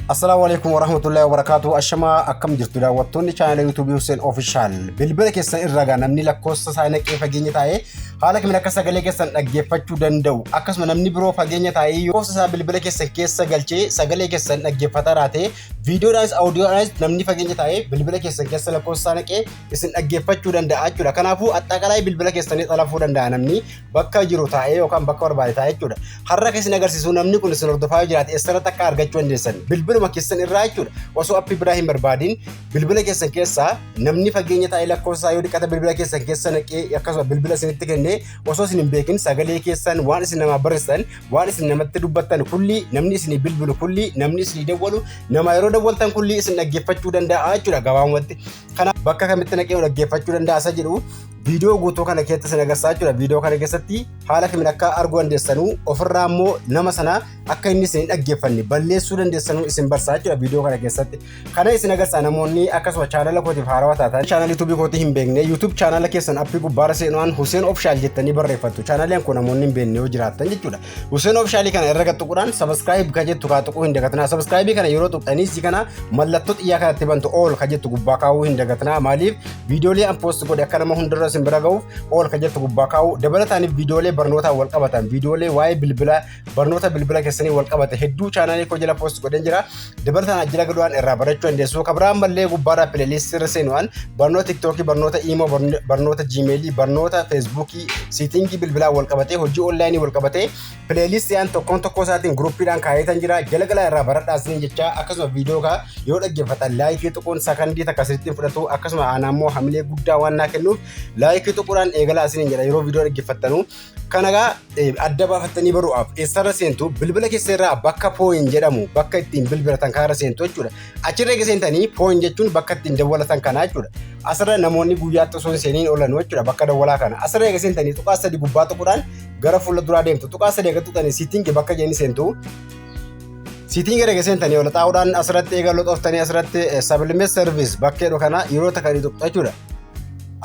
Assalaamu alaikum warahmatullahi wabarakatuh. Ashamaa, akkam jirtu daawwattoonni chaanala YouTube Hussein Official? Bilbila keessan irraa gaa namni lakkoofsa isaa naqee fageenya taa'ee haala kamiin akka sagalee keessan dhaggeeffachuu danda'u, akkasuma namni biroo fageenya taa'ee lakkoofsa isaa bilbila keessan keessa galchee sagalee keessan dhaggeeffataa raatee, viidiyoodhaanis audioodhaanis namni fageenya taa'ee bilbila keessan keessa lakkoofsa isaa naqee isin dhaggeeffachuu danda'a jechuudha. Kanaafuu axxaqalaayii bilbila keessanii xalafuu danda'a namni bakka jiru taa'ee yookaan bakka barbaade taa'ee jechuudha. Har'a kan isin agarsiisu namni kun isin hordofaa yoo jiraate eessarratti akka argachuu dandeessan bilbiluma keessan irraa jechuudha. Osoo appii biraa hin barbaadin bilbila keessan keessaa namni fageenya taa'ee lakkoofsa isaa yoo dhiqata bilbila keessan keessa naqee, akkasuma bilbila isinitti kennee, osoo isin hin beekin sagalee keessan, waan isin namaa barreessan, waan isin namatti dubbattan kulli, namni isinii bilbilu kulli, namni isinii dawwalu, nama yeroo dawwaltan kulli isin dhaggeeffachuu danda'a jechuudha gabaabumatti. Kana bakka kamitti naqee dhaggeeffachuu danda'a isa jedhu viidiyoo guutuu kana keessatti isin agarsiisaa jechuudha. Viidiyoo kana keessatti haala kamiin akka arguu dandeessanuu, ofirraa immoo nama sana akka inni isin hin dhaggeeffanne balleessuu dandeessanuu isin barsiisaa jechuudha viidiyoo kana keessatti. Kana isin agarsiisa. Namoonni akkasuma chaanala kootiif haarawaa taatan, chaanala YouTube kootii hin beekne, YouTube chaanala keessan appii gubbaarra seenuudhaan Hussein Official jettanii barreeffattu. Chaanaleen kun namoonni hin beekne yoo jiraattan jechuudha. Hussein Official kana irra tuquudhaan subscribe ka jettu kaa tuquu hin dagatinaa. Subscribe kana yeroo tuqxanii si kana mallattoo xiyyaa kanatti bantu, all ka jettu gubbaa kaa'uu hin dagatinaa. Maaliif? Viidiyoolee an post godhe akka nama hundarra isin bira ga'uuf all ka jettu gubbaa kaa'uu. Dabalataanis viidiyoolee barnootaan wal qabatan, viidiyoolee waa'ee bilbila, barnoota bilbila keessanii wal qabate hedduu chaanaalii koo jala post godheen jira. Dabalataan ajjira galuudhaan irraa barachuu dandeessu. Kabiraan mallee gubbaarraa playlist irra seenuudhaan barnoota TikTokii, barnoota Imo, barnoota Gmailii, barnoota Facebookii, settingii bilbilaa wal qabatee, hojii onlineii wal qabatee playlistiidhaan tokkoon tokkoo isaatiin groupiidhaan kaayetan jira. Jala galaa irraa baradhaa isiniin jecha. Akkasuma viidiyoo kaa yoo dhaggeeffatan likeii tuquun sakandii takka sirriitti fudhatu, akkasuma aanaa immoo hamilee guddaa waan naa kennuuf likeii tuquudhaan eegalaa isiniin jedha yeroo viidiyoo dhaggeeffattanu. Kana egaa adda baafattanii baruudhaaf eessarra seentu? Bilbila keessa irraa bakka phone jedhamu, bakka ittiin bilbilatan kanarra seentu jechuudha. Achirra eega seentanii, phone jechuun bakka ittiin dawwalatan kanaa jechuudha. Asirra namoonni guyyaatti osoo hin seeniin oolan jechuudha bakka dawwalaa kana. Asirra eega seentanii tuqaa sadi gubbaa tuquudhaan gara fuula duraa deemtu. Tuqaa sadi eega tuqxanii setting bakka jedhanii seentu. Setting erga seentanii ol xaa'uudhaan asirratti eega loxoftanii asirratti supplementary service bakka jedhu kana yeroo takka ni tuqxu jechuudha.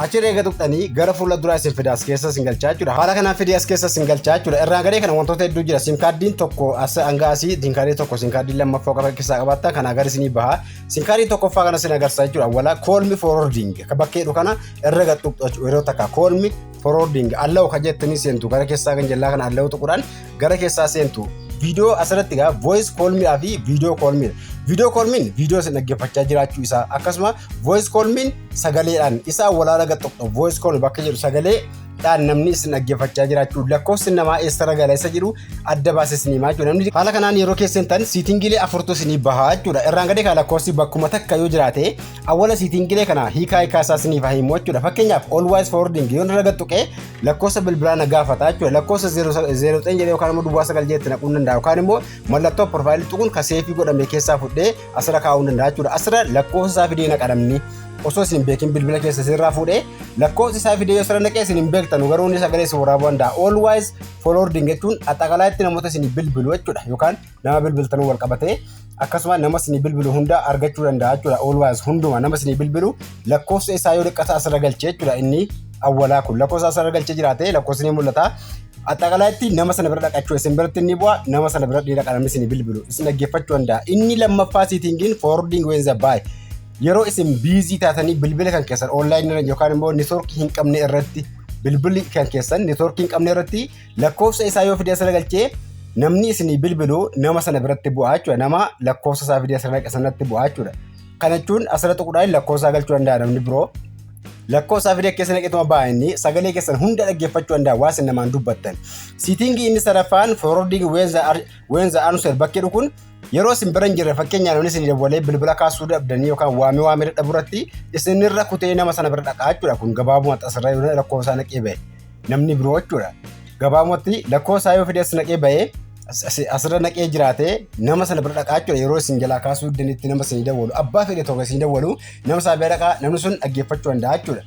Achirra eega tuqxanii gara fuula duraa isin fida, as keessa isin galchaa jechuudha. Haala kanaan fidee as keessa isin galchaa jechuudha. Irraa gadee kana wantoota hedduu jira. SIM cardiin tokko as hanga asii, SIM cardii tokko, SIM cardii lammaffaa qofa keessaa qabatta. Kanaa gara isinii baha. SIM cardii tokkoffaa kana isin agarsiisa jechuudha. Wala call me forwarding bakka jedhu kana irra gad tuqxu jechuudha. Yeroo takka call me forwarding allow ka jettanii seentu. Gara keessaa kan jallaa kana allow tuquudhaan gara keessaa seentu. Viidiyoo asirratti egaa voice call meedhaa fi video call meedha. Video call meen viidiyoo isin dhaggeeffachaa jiraachuu isaa, akkasuma voice call meen sagaleedhaan isaa walaala gad tuqxu. Voice call bakka jedhu sagaleedhaan namni isin dhaggeeffachaa jiraachuu, lakkoofsi namaa eessarra gala isa jedhu adda baasee isinii himaa jechuudha. Namni haala kanaan yeroo keessan tan settingiilee afurtu isinii bahaa jechuudha. Irraan gadee kana lakkoofsi bakkuma takka yoo jiraate awwala settingiilee kana hiikaa hiikaa isaa isiniif haa himu jechuudha. Fakkeenyaaf always forwarding yoo irra gad tuqee lakkoofsa bilbilaa na gaafata jechuudha. Lakkoofsa 0 jedhee yookaan immoo 09 jedhee naquu ni danda'a, yookaan immoo mallattoo profileii tuquun ka saveii godhame keessaa fudhee asirra kaa'uu ni danda'a jechuudha. Asirra lakkoofsa isaa fidee naqa. Namni osoo isin beekin bilbila keessa sirraa fuudhee lakkoofsa isaa fidee yoo sirra naqee isin hin beektanu, garuu inni sagalee isin waraabuu danda'a. Always forwarding jechuun axaqalaatti namoota isin bilbilu jechuudha, yookaan nama bilbiltanuu wal qabatee akkasuma nama isin bilbilu hunda argachuu danda'a jechuudha. Always hunduma nama isin bilbilu lakkoofsa isaa yoo dhiqqata asirra galchee jechuudha. Inni awwalaa kun lakkoofsa asirra galchee jiraate lakkoofsi ni mul'ata. Axaqalaatti nama sana bira dhaqachuu isin biratti inni bu'a, nama sana bira dhaqa, namni isin bilbilu isin dhaggeeffachuu danda'a. Inni lammaffaa settingiin forwarding when the busy, yeroo isin busy taatanii bilbila kan keessan onlineii yookaan immoo networkii hin qabne irratti, bilbilli kan keessan networkii hin qabne irratti lakkoofsa isaa yoo fidee asirra galchee namni isinii bilbilu nama sana biratti bu'aa jechuudha. Nama lakkoofsa isaa fidee asirra sanatti bu'aa jechuudha. Kana jechuun asirra tuquudhaan lakkoofsa isaa galchuu danda'a namni biroo. Lakkoofsa isaa fidee keessa naqeetuma ba'a, inni sagalee keessan hunda dhaggeeffachuu danda'a waa isin namaan dubbattan. Settingii inni sadaffaan forwarding when the answer bakki jedhu kun yeroo isin bira hin jirre, fakkeenyaaf namni isin dawwalee bilbila kaasuu dhabdanii yookaan waamee waamee dadhabuu irratti isinirra kutee nama sana bira dhaqaa jechuudha. Kun gabaabumatti asirra yoo lakkoofsa naqee bahe namni biroo jechuudha. Gabaabumatti lakkoofsa yoo fidee as naqee bahee, asirra naqee jiraate, nama sana bira dhaqaa jechuudha. Yeroo isin jalaa kaasuu didanitti nama isin dawwalu, abbaa fedhe tokko isin dawwalu, nama isaa bira dhaqaa, namni sun dhaggeeffachuu danda'a jechuudha.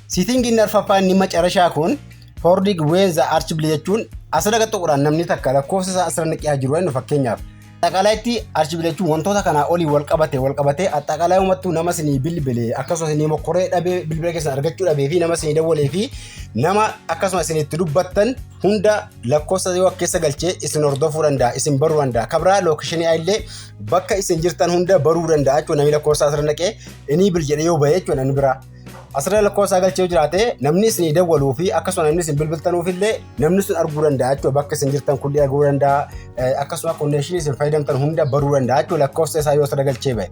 Settingii inni arfaffaa inni macarashaa kun forwarding when the reachable jechuun asirra tuquudhaan namni takka lakkoofsa isaa asirra naqee jiru inni fakkeenyaaf Axaqalaayitti archive jechuun wantoota kanaa olii wal qabate axaqalaa uummattuu nama isinii bilbile, akkasumas isinii mokkoree dhabee bilbila keessan argachuu dhabee fi nama isinii dawwalee fi nama akkasuma isin itti dubbattan hunda lakkoofsa yoo keessa galchee isin hordofuu danda'a, isin baruu danda'a. Kabraa location illee bakka isin jirtan hunda baruu danda'a jechuudha. Namni lakkoofsa asirra naqee inni bil jedhee yoo bahe jechuudha, namni biraa. Asirra lakkoofsa galchee yoo jiraate, namni isinii dawwaluu fi akkasuma namni isin bilbiltanuuf illee namni sun arguu danda'a jechuudha. Bakka isin jirtan kulli arguu danda'a. Akkasuma connection isin fayyadamtan hunda baruu danda'a jechuudha, lakkoofsa isaa yoo asirra galchee bahe.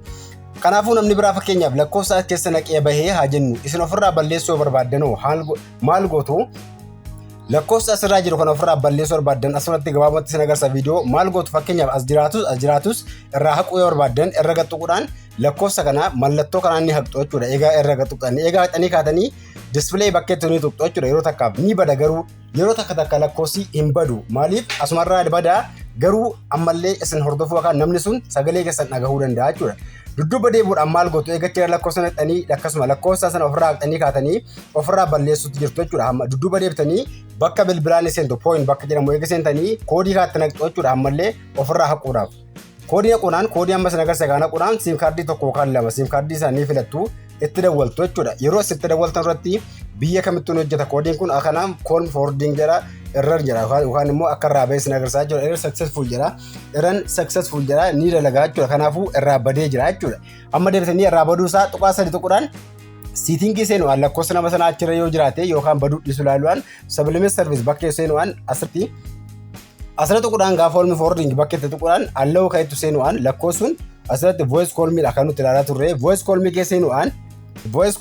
Kanaafuu namni biraa fakkeenyaaf lakkoofsa keessa naqee bahee haa jennu, isin ofirraa balleessuu barbaaddanoo maal gootu? Lakkoofsa asirraa jiru kan ofirraa balleessuu barbaaddan, asirratti gabaabumatti isin agarsiisa viidiyoo, maal gootu? Fakkeenyaaf as jiraatus as jiraatus irraa haquu yoo barbaaddan, irra gaxuquudhaan lakkoofsa kana mallattoo kanaan ni haqxu jechuudha. Egaa irra gaxuqxanii, egaa haqxanii kaatanii display bakkeetti ni tuqxu jechuudha. Yeroo takkaaf ni bada, garuu yeroo takka takka lakkoofsi hin badu. Maaliif asumarraa badaa? Garuu ammallee isin hordofuu akka namni sun sagalee keessan dhagahuu danda'a jechuudha. Dudduuba deebi'uudhaan maal gootu? Eegachira lakkoofsa naqxanii, akkasuma lakkoofsa sana ofirraa haqxanii kaatanii ofirraa balleessuutti jirtu jechuudha. Hamma dudduuba deebitanii bakka bilbilaan seentu, phone bakka jedhamu eega seentanii, koodii kaatti naqxu jechuudha, ammallee ofirraa haquudhaaf. Koodii naquudhaan, koodii amma isin agarsiisa kana naquudhaan, SIM card tokko yookaan lama SIM card isaanii filattu, itti dawwaltu jechuudha. Yeroo itti dawwaltan irratti biyya kamittuu ni hojjeta koodiin kun. Akkanaan call forwarding jedha, error jedha, yookaan immoo akka irraa bahee isin agarsiisaa jechuudha. Error successful jedha. Error successful jedha, ni dalagaa jechuudha. Kanaafuu irraa badee jira jechuudha. Amma deebitanii irraa baduu isaa tuqaa sadi tuquudhaan setting seenuudhaan, lakkoofsa nama sanaa achirra yoo jiraate yookaan baduu dhiisuu ilaaluudhaan, supplementary service bakkee seenuudhaan, asirratti asirra tuquudhaan gaafa call forwarding bakka itti tuquudhaan allow kan itti seenuudhaan, lakkoofsuun asirratti voice call me dha kan nuti ilaalaa turre. Voice call me keessa seenuudhaan, voice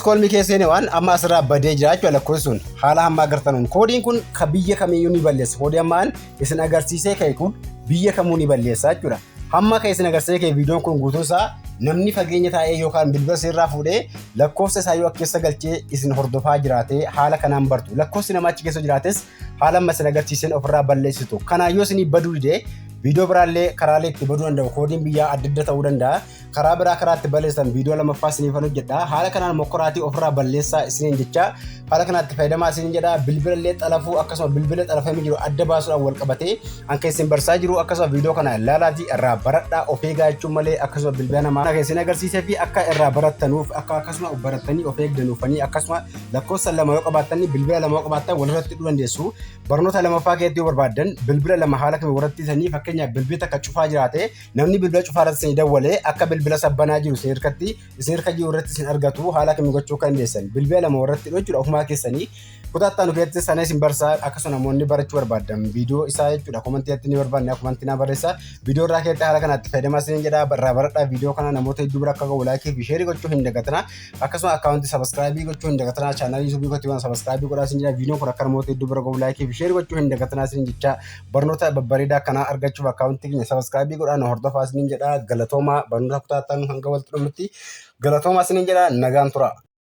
call me keessa seenuudhaan amma asirraa badee jira jechuudha lakkoofsi sun haala hamma agartanuun. Koodiin kun ka biyya kamiyyuu ni balleessa. Koodii ammaan isin agarsiisee ka'e kun biyya kamuu ni balleessa jechuudha. Hamma kan isin agarsiisee ka'e viidiyoon kun guutuun isaa, namni fageenya taa'ee yookaan bilbila sirraa fuudhee lakkoofsa isaa yoo keessa galchee isin hordofaa jiraate, haala kanaan bartu. Lakkoofsi namaa achi keessa jiraates haala amma isin agarsiiseen ofirraa balleessitu. Kanaan yoo isinii baduu didee, viidiyoo biraallee karaalee itti baduu danda'u, koodiin biyyaa adda adda ta'uu danda'a. Karaa biraa karaa itti balleessan viidiyoo lammaffaa isiniifan hojjedha. Haala kanaan mokkoraatii ofirraa balleessaa isiniin jecha, haala kanaatti fayyadamaa isiniin jedha. Bilbila illee xalafuu, akkasuma bilbila xalafamee jiru adda baasuudhaan wal qabatee anka isin barsaa jiru. Akkasuma viidiyoo kana ilaalaatii irraa baradhaa, of eegaa jechuun malee, akkasuma bilbila namaa kan isin agarsiisee fi akka irraa barattanuuf, akka akkasuma barattanii of eegdanuufanii, akkasuma lakkoofsa lama yoo qabaattanii, bilbila lama yoo qabaattan walirratti hidhuu dandeessu. Barnoota lamaffaa keessatti yoo barbaaddan, bilbila lama haala kamiin walirratti hidhanii, fakkeenyaaf bilbilli takka cufaa jiraate, namni bilbila cufaa irratti isin dawwalee akka bilbila sabbanaa jiru isin harkatti isin harka jiru irratti isin argatu haala kamiin gochuu kan dandeessan, bilbila lama walirratti hidhuu jechuudha ofumaa keessanii. Kutaa itti keessatti sana isin barsaa. Akkasuma namoonni barachuu barbaadan viidiyoo isaa jechuudha comment ni barbaanne, comment naa barreessa. Viidiyoo irraa keessatti haala kanatti fayyadamaa isin jedha, irraa baradhaa. Viidiyoo kana namoota hedduu bira akka gahu like fi share gochuu hin dagatina. Akkasuma account subscribe gochuu hin dagatina. Channel YouTube kootii waan subscribe godhaa isin jedha. Viidiyoon kun akka namoota hedduu bira gahu like fi share gochuu hin dagatina isin jecha. Barnoota babbareedaa akkanaa argachuuf account keenya subscribe godhaa nu hordofaa isin jedha. Galatoomaa. Barnoota kutaa hanga walitti dhufnutti galatoomaa isin jedha, nagaan tura.